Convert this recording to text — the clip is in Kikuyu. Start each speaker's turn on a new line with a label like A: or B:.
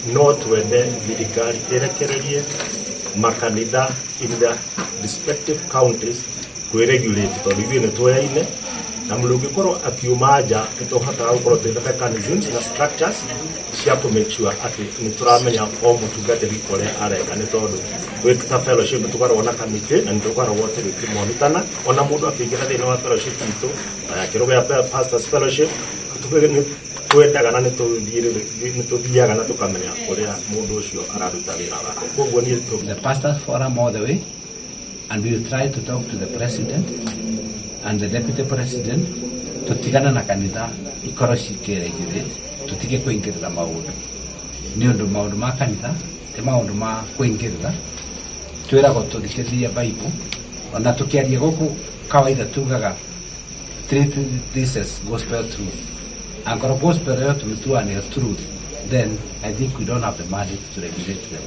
A: No twende thirikari ĩrekererie makanitha in the respective counties kwĩregulate, tondũ ithuĩ nĩ tũyaine na mũndũ ũngĩkorwo akiuma nja, nĩ tũhotaga gũkorwo twĩna mechanisms na structures cia kũ make sure atĩ nĩ tũramenya o mũtungatĩri ũrĩa areka, nĩ tondũ gwĩ ta fellowship nĩ tũkoragwo na committee na nĩ tũkoragwo tũgĩkĩmonitana ona mũndũ akĩingĩra thĩinĩ wa fellowship itũ ya kĩrũgĩa Pastors Fellowship. Nĩ twendaga na nĩ tũthiaga na tũkamenya ũrĩa mũndũ ũcio araruta wĩra wake. Koguo niĩ
B: The Pastors Forum all the way, and we will try to talk to the president and the deputy president tutigana na kanitha ikorwo cikĩregulate, tutige kũingĩrĩra maũndũ, nĩ ũndũ maũndũ ma kanitha ti maũndũ ma kũingĩrĩra. Twĩragwo tũthikĩrĩrie Bible, ona tũkĩaria gũkũ kawaida tugaga, "Treat this as gospel truth." Angorwo gospel ĩyo tũmĩtuaga nĩyo truth, then I think we don't have the mandate to regulate them.